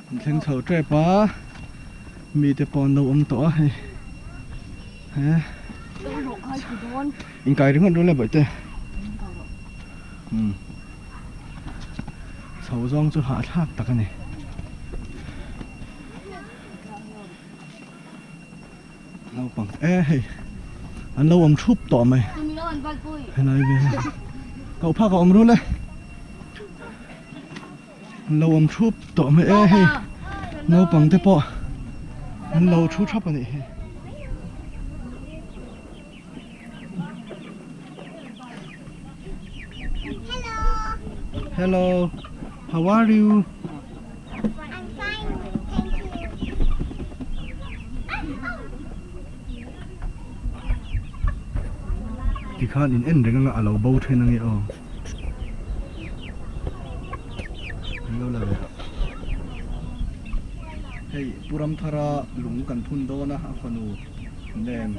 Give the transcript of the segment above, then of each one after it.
An thleng chho tep a mite pawh an lo awm tawh a hei he inkai ringawt ru le bawihte umm chho zawng chu hahthlak tak a ni. Naupang e hei an lo awm thup tawh mai helai vel koh phak a awm rul e an lo awm thup tawh mai e hei naupang te pawh an lo thu thap a nih hi. Hello how are you? I'm fine, thank you. Tikhan in en reng anga a lo bo then ange aw. An lo la ve a. Hei Pu Ramthara lung kan phun dawn a a fanu nen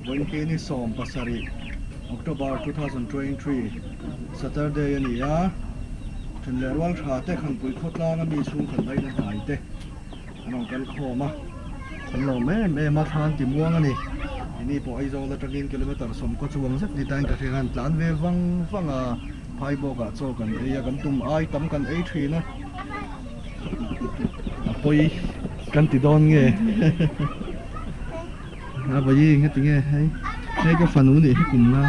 vawiin ni 17 October 2023 Saturday a ni a. Then leh rual tha te Khanpui khawtlang a mi chhung khan laina hnai te an rawn kal khawm a. An lawm em em a thlan ti muang a ni. Ini pawh Aizawl atangin kilometer sawmkaw chuang zet ni tain ka hria khan tlan ve vang vang a, Phaibawk ah chaw kan ei a, kan tum ai tam kan ei thin a. A pawi kan ti dawn nge? A vawi nge ti nge hei hei ka fanu nih hi kum nga.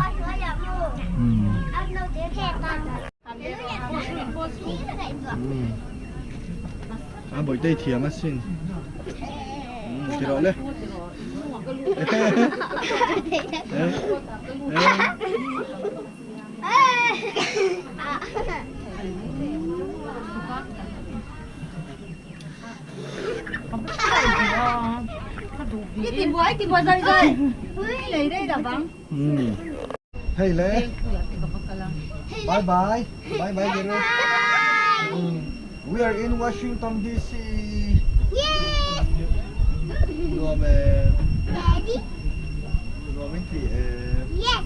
A bawihte i thiam asin. Ti rawh le. Hei le. Bye bye. Bye bye Gary. We are in Washington DC. Yes. Nuam em. Daddy. Nuam in ti em. Yes.